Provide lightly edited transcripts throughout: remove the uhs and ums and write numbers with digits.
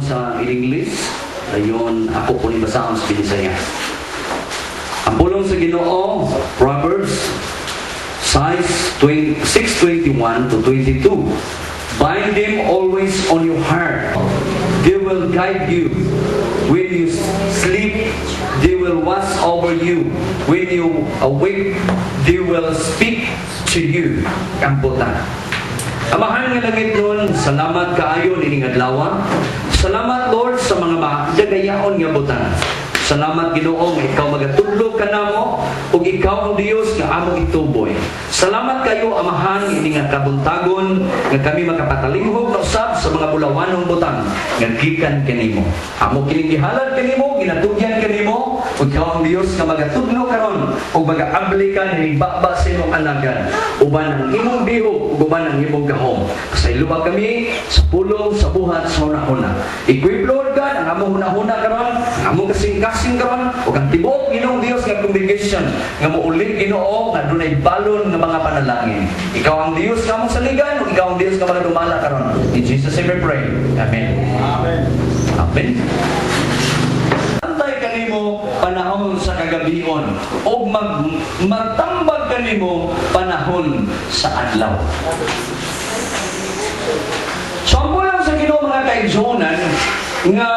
Sa English, ayon ako po ni basahon sa Binisaya. Ang pulong sa Ginoo, Proverbs 6:21 to 22. "Bind them always on your heart. They will guide you. When you sleep, they will watch over you. When you awake, they will speak to you." Ang buta. Amahan nga langitnon, salamat kaayo nining adlaw. Salamat, Lord, sa mga madagayaon nga butang. Salamat, Ginoo, nga ikaw magatudlo kanamo ug ikaw ang Dios nga among ituboy. Salamat kayo, Amahan, ini nga kabuntagon nga kami makapatalinghog na usab sa mga bulawanong butang nga gikan kanimo. Amo kining gihalad kanimo, ginatugyan kanimo ug ikaw ang Dios nga magatudlo karon ug magaabli ka nining baba sa imong alagad uban ang imong bihog ug uban ang imong gahom. Pasayloa kami sa pulong, sa buhat, sa hunahuna. Equip, Lord God, ang among hunahuna karon, ang among kasing-kasing karon ug ang tibuok, Ginoong Dios, nga congregation nga muuli, Ginoo, nga dunay balon nga mga panalangin. Ikaw ang Dios nga among saligan ug ikaw ang Dios nga magadumala karon. In Jesus' name we pray. Amen. Amen. Amen. Antay kanimo panahon sa kagabion ug magtambag kanimo panahon sa adlaw. So ang pulong sa Ginoo, mga kaigsuonan, nga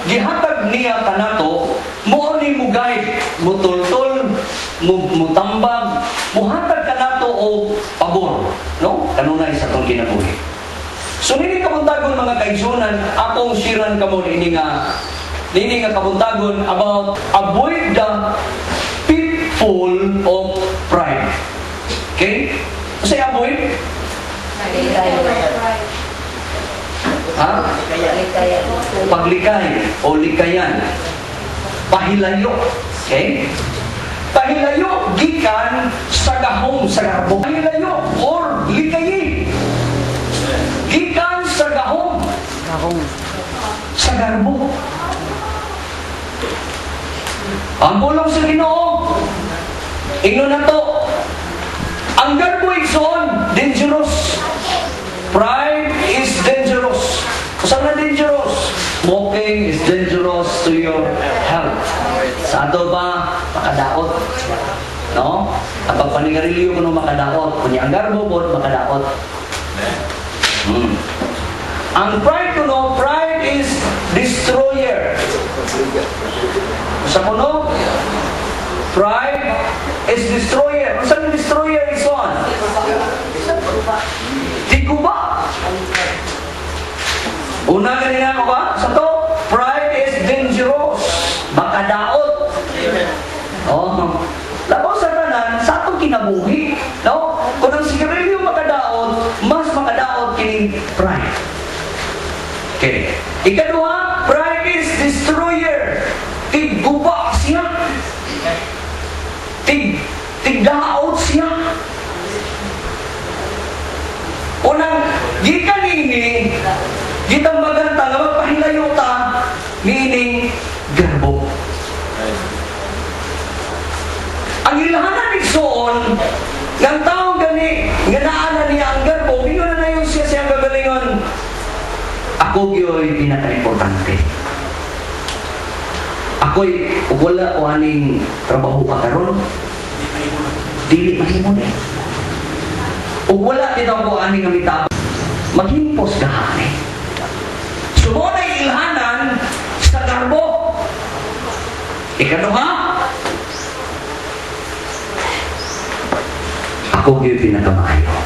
gihatag niya kanato, mo ni mo guide, mo tultol, mo mutambag, muhatag kanato og pabor, no? Kanunay sa atong kinabuhi. So nini kabuntagon, mga kaigsuonan, akong share-an kamo nini nga kabuntagon about avoid the pitfall of pride. Okay? Say avoid? Ha? Paglikay o likayan. Pahilayo. Okay? Pahilayo gikan sa gahom sa garbo. Pahilayo or likayi. Gikan sa gahom Gahom. Sa garbo. Ang pulong sa Ginoo, ingnon na to, ang garbo, igsoon, dangerous. Pride is dangerous. Usa na dangerous? Smoking is dangerous to your health. Sa ato ba, makadaot. No? Ang pagpanigarilyo kuno makadaot. Kunya ang garbo pod makadaot. Ang pride kuno, pride is destroyer. Sa kuno, pride is destroyer. Unsa ang destroyer is on? Tiguba. Una ganina ko ba? Sa to, pride is dangerous. Makadaot. Oh. Labaw sa tanan, sa atong kinabuhi, no? Kung ang sigarilyo makadaot, mas makadaot kining pride. Okay. Ikaduha, pride is destroyer. Tigguba siya. Tigdaot siya. Unang, gikan ini, gitambagan ta nga magpahilayo ta niining garbo. Ang ilhanan, igsoon, ng taong gani, nga naa na niya ang garbo, ingon na nayon siya siyang kagalingon, "Ako gyoy pinaka-importante. Ako'y ug wala ko aning trabaho pa karon, dili mahimo ni. Ug wala dito ako ani nga mitaba, maghimpos gahani." So mo na ilhanan sa garbo. Ikaduha, ako gyud pinakamaayo.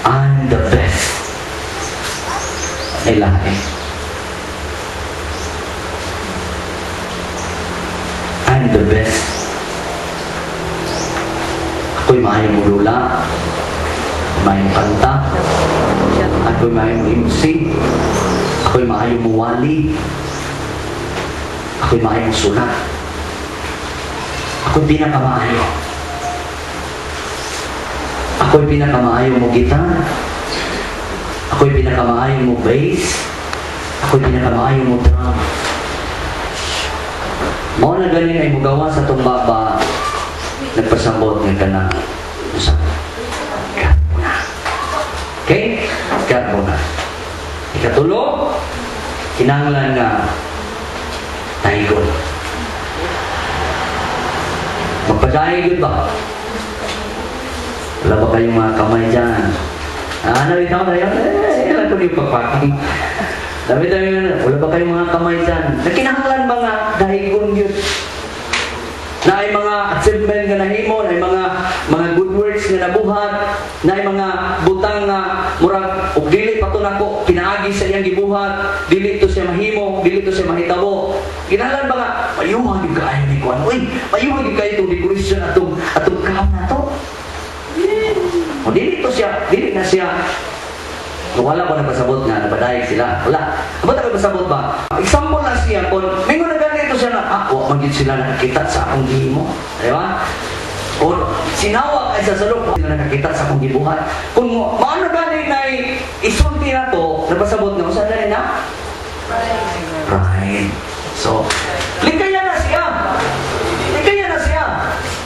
I'm the best. Ay lahi. I'm the best. Ako'y maayo mo lula. Maayo kanta. Ako'y maayo mo MC. Ako'y maayo mo wali. Ako'y maayo mo sulat. Ako'y pinakamaayo. Ako'y pinakamaayo mo guitar. Ako'y pinakamaayo mo bass. Ako'y pinakamaayo mo drum. Mao na ganin ay mugawa sa atong baba, nagpasambot nga kana sa garbo na. Okay? Garbo na. Ikatulo, kinahanglan nga daigon. Magpadayeg ba? Wala ba kayong mga kamay dyan? Ah, nakita ko na yun. Eh, alam ko yung pagpaking. Dami-dami yun. Wala ba kayong mga kamay dyan? Na kinahanglan mga daigon yun. Na ay mga achievement nga nahimo, na ay mga good works nga nabuhat, na ay mga butang nga murag og dili pa to nako pinaagi sa iyang gibuhat, dili to siya mahimo, dili to siya mahitabo. Kinahanglan ba nga mayuhan gyud kaayo ni kuan? Uy, mayuhan gyud kaayo itong decoration atong camp na to. O dili to siya, dili na siya. Kung wala ko napasabot nga, napadayag sila. Wala. Abot ako pasabot ba? Example na siya, kung mingon na ganito siya na, ah, wa man gyud sila nakakita sa akong gihimo. Di ba? O sinawa kay sa sulok, sila nakakita sa akong gibuhat. Kung maano gani na isulti na to, napasabot nga, usa na na? Pride. So, likaya na siya. Likaya na siya.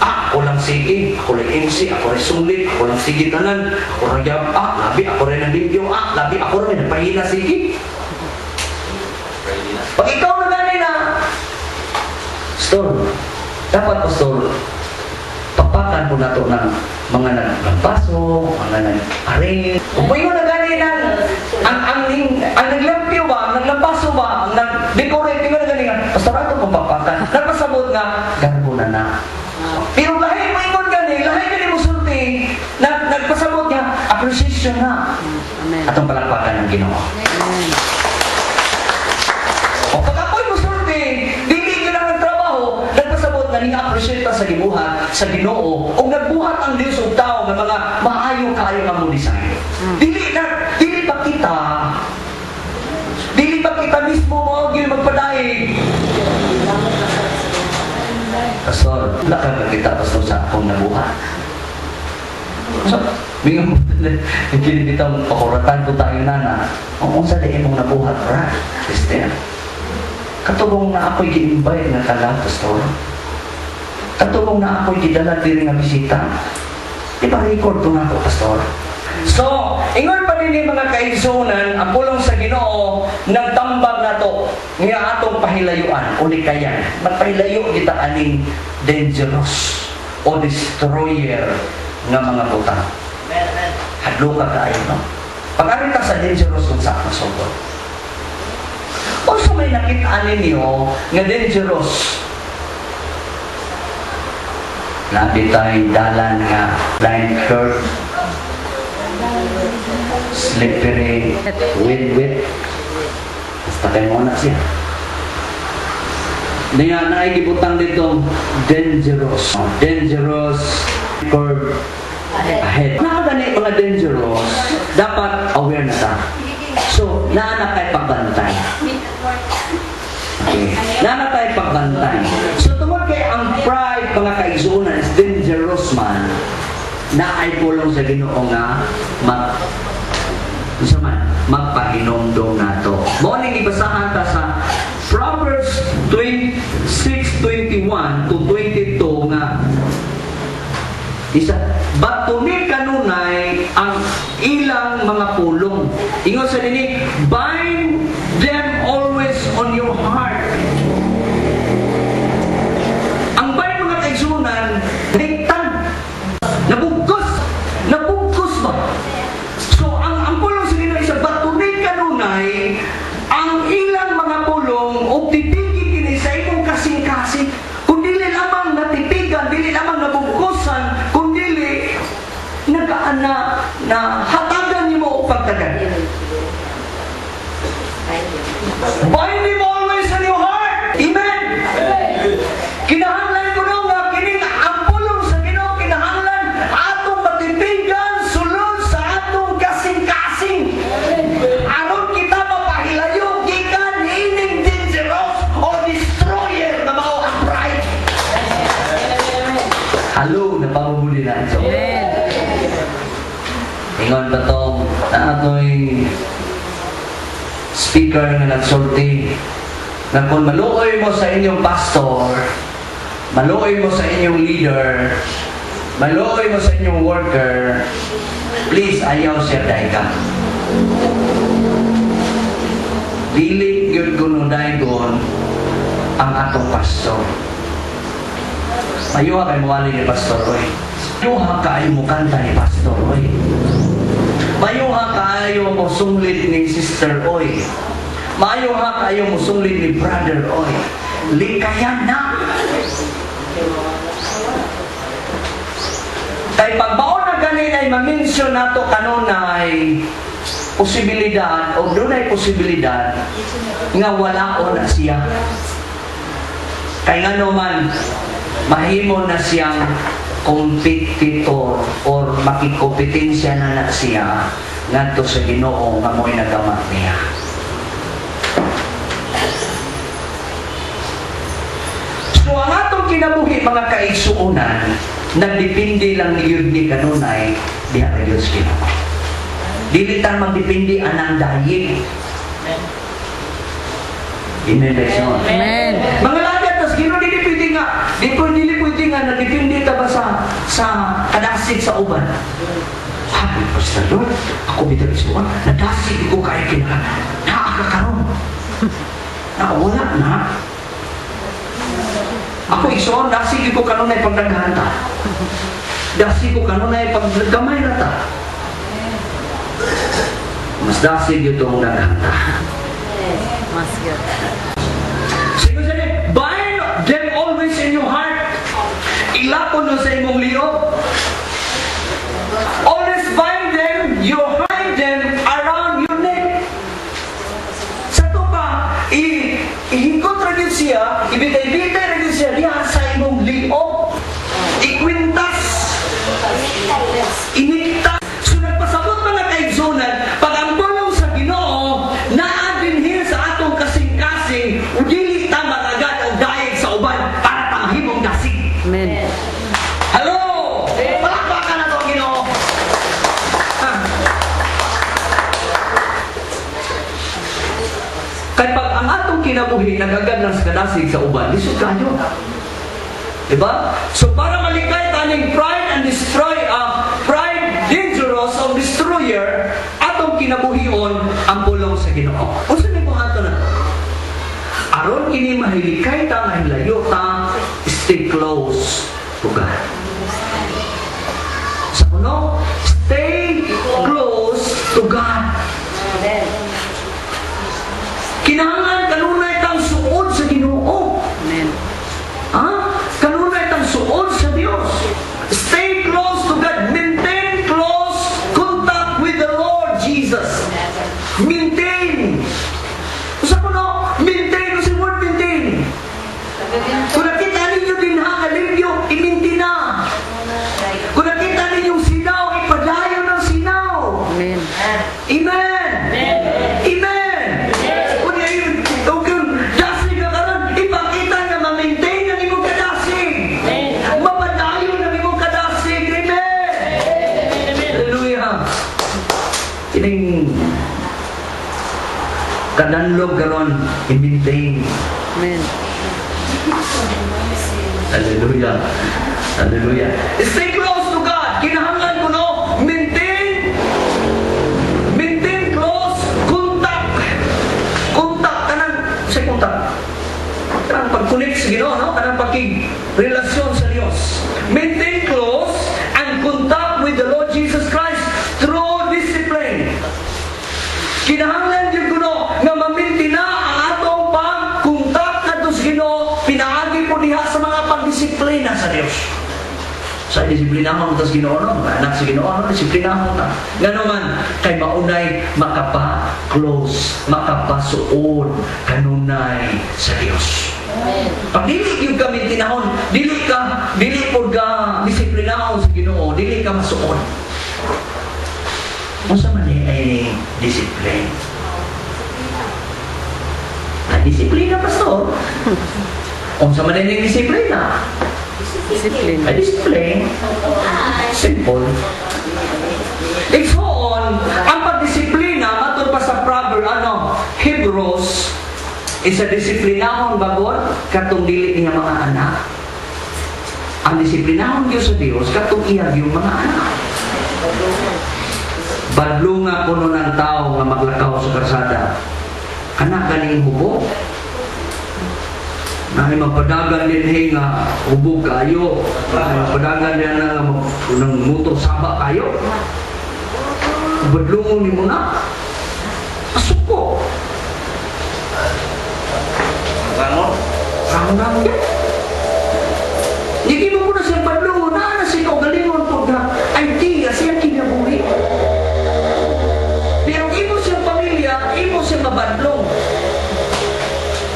Ah, ako lang sige, ako lang MC, ako rin sulit, ako lang sige tanan, ako rin gyab, ah, labi, ako rin ang limpyo, ah, labi, ako rin nagpahina sige. Pag ikaw na gani na, Pastor, dapat, Pastor, papakan po nato ng mga nagpaso, mga nag-arrange. Kung payo na gani ng, ang naglampyo ba, ang naglampaso ba, ang nag-decorate, di ba na gani nga, "Pastor, ato kong papakan." Nagpasabot nga, garbo na na. Pero lahi mo ingon gani, lahi gani mo sulti, nagpasabot nga, appreciation na. Amen. Atong palakpakan ng Ginoo. Amen. O pag ako'y musulti, dili yun ang nagtrabaho, nagpasabot nga ni appreciate ta sa gibuhat sa Ginoo ug nagbuhat ang Dios og tao nga mga maayo kaayo nga mo design. Dili ba kita mismo mao gyud magpadayeg? "Pastor, wala ka kakita, Pastor, sa akong nabuhat." So, bingon kini bitang pakuratan ko tayo nana. Ang unsa di imong nabuhat, ra, Sister? "Katugong na ako'y gi-invite nga kala, Pastor. Katugong na ako'y gidala diri nga bisita. Di ba record to nako, Pastor?" So, ingon pa din mga kaigsuonan, ang pulong sa Ginoo nagtambag nato nga atong pahilayuan o likayan. Magpahilayo kita aning dangerous o destroyer nga mga butang. Hadlo ka kaayo, no? Pag-ari ta sa dangerous, kung sa masugod. Unsa may nakita ninyo nga dangerous? Labi tayong dalan nga blind curve, slippery, wet wet. Basta kayo muna siya. Niya naigibutang dito dangerous. Dangerous curve ahead. Nakagani mga dangerous, dapat aware na ta. So, naa na kay pagbantay. Okay. Naa na tayo pagbantay. So, tungod kay ang pride, mga kaigsuonan, is dangerous man, na ay pulong sa Ginoo nga mag unsa man magpahinomdom nato. Mao ning gibasahan ta sa Proverbs 26:21 to 22 nga isa batuni kanunay ang ilang mga pulong. Ingon sa dinhi, "Bind them always on your heart." Ang bind, mga kaigsuonan, higtan. Nabugkos. Nabugkos ba? So, ang pulong sa Ginoo isa, batuni kanunay ang ilang mga pulong ug tipigi kini sa imong kasing-kasing. Kung dili lamang natipigan, dili lamang nabugkosan, kung dili nagaana na hatagan nimo og pagtagan. Bind him always in your heart. Amen. Kinahanglan ko no nga kining ang pulong sa Ginoo kinahanglan atong matipigan sulod sa atong kasing-kasing. Aron kita mapahilayo gikan ining dangerous o destroyer na mao ang pride. Halo, napamumuli na ito. Amen. Ingon ba tong naatoy speaker nga nagsulti na kung maluoy mo sa inyong pastor, maluoy mo sa inyong leader, maluoy mo sa inyong worker, please ayaw siya dayka. Dili gyud kuno daygon ang atong pastor. Ayuha kay muwali ni pastor, oy. Ayuha kaayo mo kanta ni pastor, oy. Mayuha kaayo mo sunglit ni sister, oy. Mayuha kaayo mo sunglit ni brother, oy. Likayan na. Kay pagbaon na gani ay ma-mention nato kanunay posibilidad o dunay posibilidad nga wala o na siya. Kay ngano man mahimo na siyang competitor or makikompetensya na na siya ngadto sa Ginoo nga mo'y nagamat niya. So ang atong kinabuhi, mga kaigsuonan, nagdepende lang ni yun ni kanunay diha kay Dios Ginoo. Dili ta magdepende anang dayeg. Amen, guys, no? Amen. Mga lagad, tas Ginoo dili pwede nga, di po dili pwede nga nagdepende ta ba sa kadasig sa uban. Happy Pastor Lord, ako bitaw isuan, nadasig ko kay kinahanglan. Naa ka karon. Na wala na. Ako isuon, dasig ko kanunay pagdaghan ta. Dasig ko kanunay pag gamay ra ta. Mas dasig gyud tong daghan ta. Mas good. Sige sa bind them always in your heart. Ilapon mo sa imong liog. Always bind them, you hide them around your neck. Sa to pa, ihingkot ra gyud siya, ibitay-bitay ra gyud siya diha sa imong liog. Ikwintas. Iniktas. So nagpasabot mga kaigsunan, pag ang pulong sa Ginoo naa dinhi sa atong kasing-kasing, ug dili ta magagad og dayeg sa uban para ta mahimong dasig. Amen. Hello! Palakpakan na to ang Ginoo. Ha? Kay pag ang atong kinabuhi nagagad lang sa kadasig sa uban, lisod kayo. Diba? So para malikay taning pride and destroy pride dangerous of destroyer, atong kinabuhion ang pulong sa Ginoo. Unsa may buhaton na? Aron kini mahilikay ta, mahilayo ta, stay close to God. Sa kuno, stay close to God. Kinahanglan kanunay tang suod sa Ginoo. Amen. Ha? Kanunay tang suod sa Dios. Stay close to God. Maintain close contact with the Lord Jesus. Maintain. Usa ko no, maintain. Usa word maintain. Kung nakita ninyo din ha, kalimpyo, i-maintain na. Kung nakita ninyo sinaw, ipadayon ng sinaw. Amen. Amen. Amen. Kung kung dasig ka karon, ipakita nga ma-maintain ang imong kadasig. Mapadayon ang imong kadasig. Amen. Hallelujah. Kining kadanlog karon, i-maintain. Amen. Hallelujah. Hallelujah. Stay close to God. Kinahanglan ko no, maintain maintain close contact. Contact kanang sa contact. Kanang pag-connect sa Ginoo, no? Kanang pagkig-relasyon sa Dios. Maintain close and contact with the Lord Jesus Christ through discipline. Kinahanglan gyud kuno nga ma-maintain na ang atong pag-contact ngadto sa Ginoo pinaagi po diha sa mga pagdisiplina sa Dios. Sa disiplinahon ta sa Ginoo no, mga anak sa Ginoo no, disiplinahon ta. Ngano man kay maunay makapa-close, makapasuod kanunay sa Dios. Pag dili gyud ka mintinahon, dili pod ka disiplinahon sa Ginoo, dili ka masuod. Unsa man ni ay discipline? Ah, disiplina, pastor. Unsa man ni disiplina? Discipline. Ay, discipline. Simple. Igsoon, ang pagdisiplina, matod pa sa proverb, ano, Hebrews, isa disiplinahon bagod, katong dili niya mga anak. Ang disiplinahon Diyos sa Dios, katong iya yung mga anak. Badlunga kuno ng tao nga maglakaw sa karsada. Kana ganing hubog. Na magpadagan din nga hubog kayo. Na magpadagan din na nga ng motor saba kayo. Badlungon nimo na. Pasuko. Rangon. Rangon yun. Hindi mo na siyang badlungon na na siya kaugalingon po na idea siyang kinabuhi. Pero imo siyang pamilya, imo siyang mabadlong.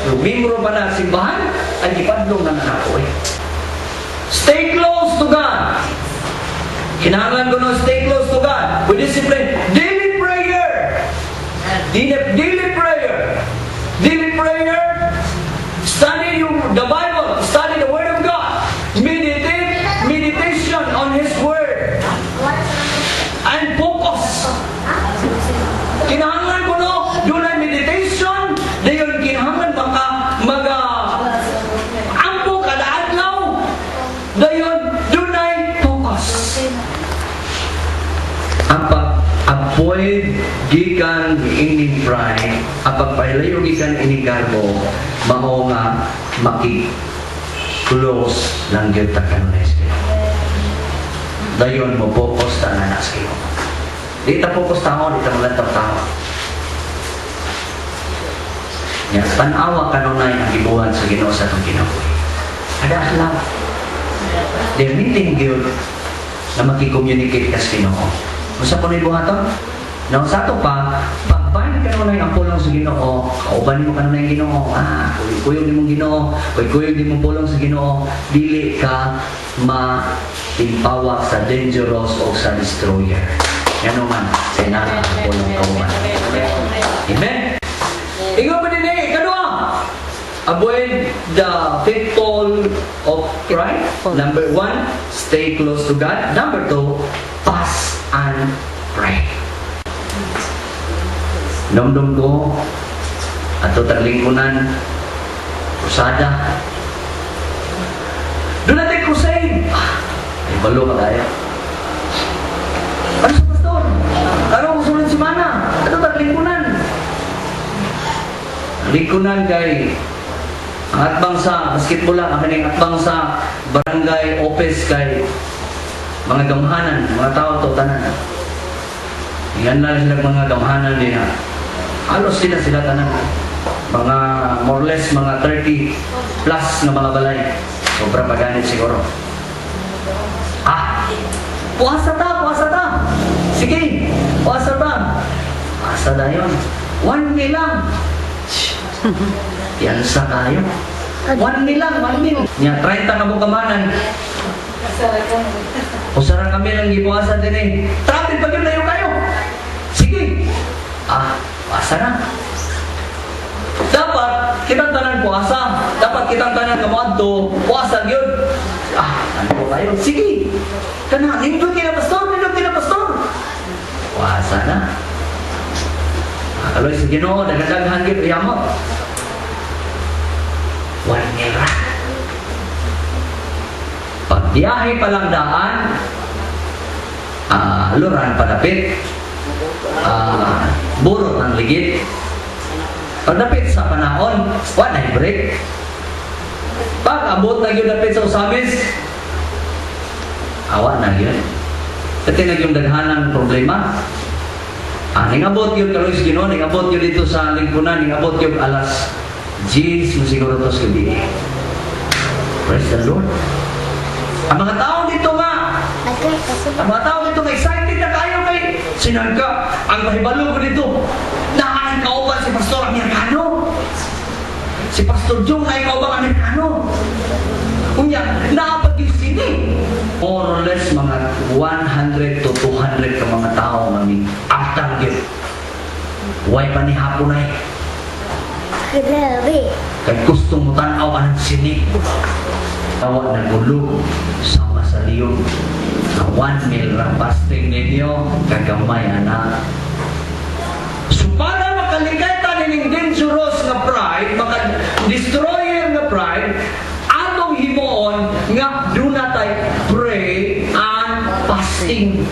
Pero membro pa na simbahan, ay gipadlong na nako eh. Stay close to God. Kinahanglan ko no, stay close to God. With discipline. Daily prayer. Daily, daily prayer. Daily prayer. Study the Bible. Study the Word of God. Meditate. Meditation on His Word. And focus. Kinahanglan ko no, dunay meditation, dayon kinahanglan maka maga ampo kada adlaw. Dayon dunay focus. Ang pag-avoid gikan ining pride, ang pagpahilayo gikan ining garbo, mao nga maki-close lang gyud ta kanunay sa Ginoo. Dayon mo focus ta na sa Ginoo. Di ta focus tao, di ta malantaw tao. Ya, tan-awa kanunay ang gibuhat sa Ginoo sa atong kinabuhi. Ada lang. The meeting gyud na maki-communicate ka sa Ginoo. Unsa po ni buhaton? Now, sa ato pa, pagbind kanunay ang pulong sa Ginoo, kauban nimo kanunay ang Ginoo, kuyog nimo Ginoo, kuyog nimo pulong sa Ginoo, dili ka matimpawak sa dangerous o sa destroyer. Yan man, sa inana ang pulong kauban. Amen? Ingon pa din eh, kadua, avoid the pitfall of pride. Pitfall. Number one, stay close to God. Number two, fast and pray. Namdom ko, ato taglingkunan, krusada. Doon natin crusade. Ah, ay, balo ka tayo. Ano sa pastor? Karon sulod semana? Ato taglingkunan. Lingkunan kay ang atbang sa basketball lang, ang kaning atbang sa barangay office kay mga gamhanan, mga tao to tanan. Yan lang sila mga gamhanan din ha. Halos sila sila tanan. Mga more or less mga 30 plus nga mga balay. Sobra pa ganit siguro. Ah, puasa ta, puasa ta. Sige, puasa ta. Puasa na yun. 1 day lang. Piyansa kayo. 1 mil lang, 1 mil. Nya, 30 ka mo kamanan. Usara kami lang gibuwasan din eh. Traffic pa yun, layo kayo. Sige. Ah, puasa na. Dapat, kitang tanan puasa. Dapat kitang tanan ka mo puasa yun. Ah, ano po kayo? Sige. Kana, nindot kina pastor, nindot kina pastor. Puasa na. Kaloy sa Ginoo, dagadaghan gyud yamot. 1 mil ra. Pagbiyahe pa lang daan, luran padapit, burot ang ligid. Pagdapit sa panahon, wa na break. Pag abot na gyud dapit sa Ozamiz, awa na gyud. Dati na yung daghanang problema. Ningabot yun karon sa Ginoo, ningabot yun dito sa lingkunan, ningabot yun alas 10 mo siguro to sa gabi. Praise the Lord. Ang mga tao dito nga, ang mga tao dito nga excited na kayo kay sinangka ang mahibalo ko dito. Naay kauban si Pastor Amerikano. Si Pastor Jong naay kauban Amerikano. Unya, naapag yung sini. More or less mga 100 to 200 ka mga tao nga mi atang gyud. Way pa ni hapon ay. Grabe. Kay gusto mo tan-aw ang sini. Tawa na gulo sama sa liyog. Na 1 mil ra fasting ninyo kagamay ana. So para makalikay ta nining dangerous nga pride, maka destroyer nga pride, atong himuon nga duna tay pray and fasting.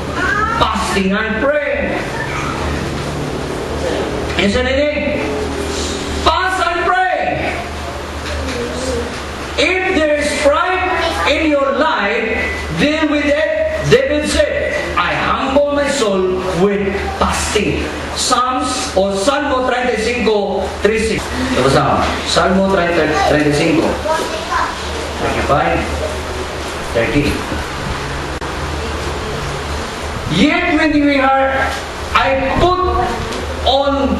Fasting and pray. Isa nini. 3:6. Basa. Salmo 30, 35. 35, 30. Yet when we are, I put on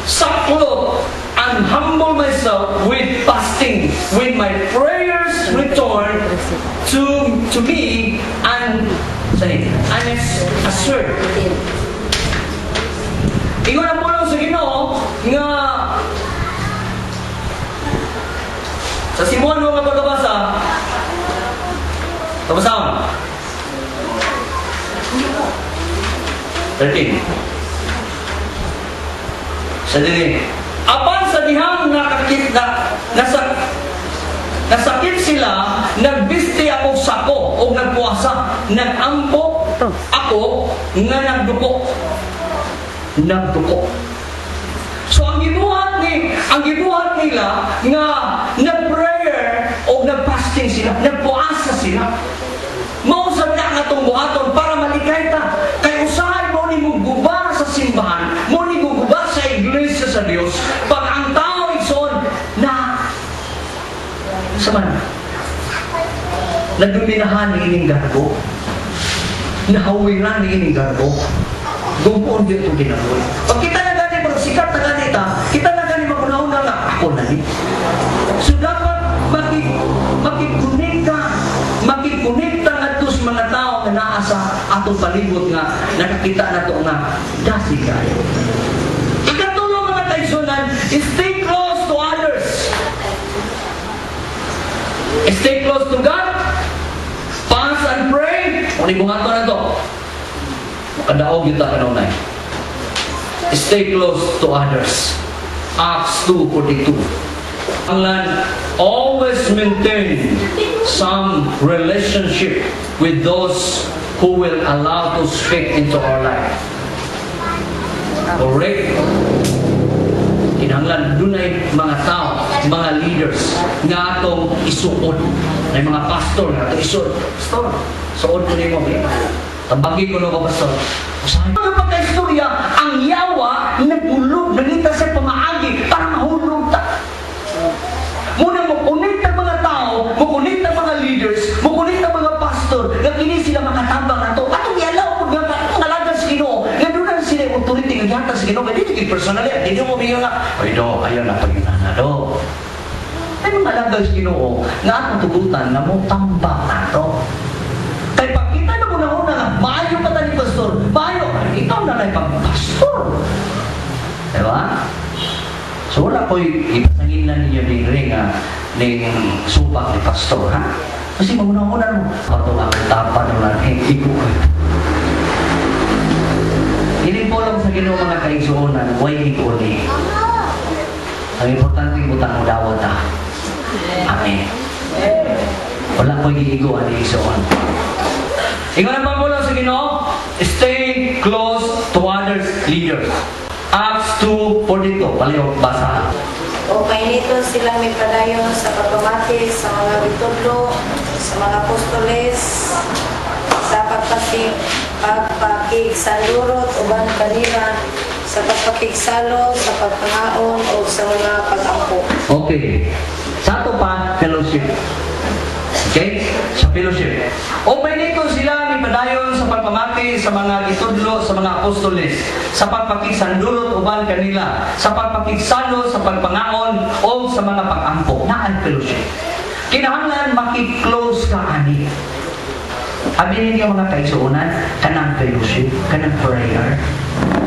sackcloth and humble myself with fasting, when my prayers return to me and sorry, and assert. Ingon ang pulong sa Ginoo nga sa Simon nga pagkabasa. Tabasa. 13. Sa dili. Apan sa dihang nakakit na nasa nasakit sila, nagbisti ako sako o nagpuasa, nagampo ako nga nagduko. Nagduko. So ang gibuhat nila nga nag-prayer o nag-fasting sila, nagpuasa sila. Mao sad na nga atong buhaton para malikay ta. Kay usahay mo ni guba sa simbahan, mo ni guba sa iglesia sa Dios. Pag ang tao, igsoon, na sa man nadominahan ni ining garbo, nahawiran ni ining garbo, gumpoon dito ginabuhi. Pag kita na gani, pag sikat na gani ta, kita na gani magunaon na nga, ako na ni. So dapat makikonekta, makikonekta ngadto sa mga tao nga naa sa atong palibot nga nakakita nato nga dasig kayo. Ikatulo, mga kaigsunan, stay close to others. Stay close to God. Fast and pray. Kung ibuhaton na to, makadaog yun ta kanunay. Stay close to others. Acts 2:42. Ang always maintain some relationship with those who will allow to speak into our life. Correct? Kinahanglan dunay mga tao, mga leaders nga atong isuod. May mga pastor nga atong isuod. "Pastor, suod ko nimo. Eh. Tambagi ko no ka, pastor." Usahay. Mga pagkaistorya, ang yawa nagulog, nangita sa pamaagi para mahulog ta. Muna mo connect ang mga tao, mo connect ang mga leaders, mo connect ang mga pastor, nga kini sila makatabang nato. Atong i-allow pud nga ngalagan sa Ginoo, nga doon sila yung authority nga gihatag sa Ginoo, kay dili gid personally, dili mo mingon nga, "Oy do, ayaw na pag do." Ay mga alagad sa Ginoo nga atong tugutan nga mo tambak nato. Kay pag kita na muna nga, maayo pa ta ni pastor, maayo, ikaw na lang pag pastor. Diba? So wala ko'y ipasangin na ninyo diri nga ning supak ni pastor, ha? Kasi manguna-una mo, patong ang tapat ng lang, igo ko. Ining pulong sa Ginoo, mga kaigsuonan, way igo ni. Ang importante butang mo dawat ta. Amen. Wala ko'y giigo ani, igsuon. Ingon ang pamulong sa Ginoo, stay close to others leaders. Acts 2:42, palihog basa. O kainiton sila mipadayon sa pagpamati sa mga gitudlo sa mga apostoles, sa pagpakigsandurot uban kanila, sa pagpakigsalo, sa pagpangaon o sa mga pag-ampo. Okay. Sa ato pa, fellowship. Okay? Sa fellowship. O nito sila ni padayon sa pagpamati sa mga gitudlo sa mga apostoles, sa pagpakigsandurot uban kanila, sa pagpakigsalo, sa pagpangaon o sa mga pag-ampo. Naay fellowship. Kinahanglan maki-close ka ani. Abi ninyo, mga kaigsuonan, kanang fellowship, kanang prayer,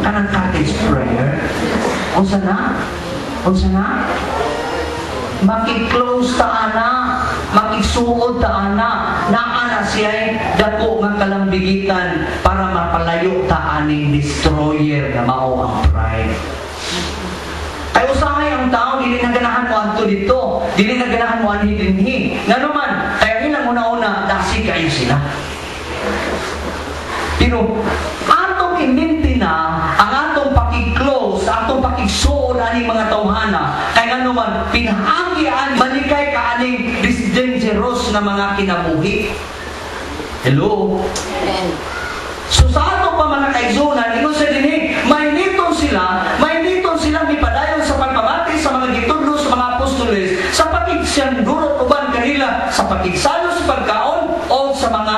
kanang cottage prayer. Unsa na? Unsa na? Maki-close ta ana, makisuod ta ana, naa na siya dako nga kalambigitan para mapalayo ta aning destroyer nga mao ang pride. Kay usahay ang tao dili na ganahan mo adto dito, dili na ganahan mo anhi dinhi. Ngano man, kay ang ilang una-una dasig kayo sila. Pero atong i-maintain na ang atong paki-close, atong pakigsuod aning mga tawhana, kay ngano man pinaagi ani malikay ka aning this dangerous na mga kinabuhi. Hello? Amen. So sa ato pa, mga kaigsunan, ingon sa dinhi, may niton sila mipadayon. Sa pakigsiyandurot uban kanila, sa pakigsalo sa pagkaon o sa mga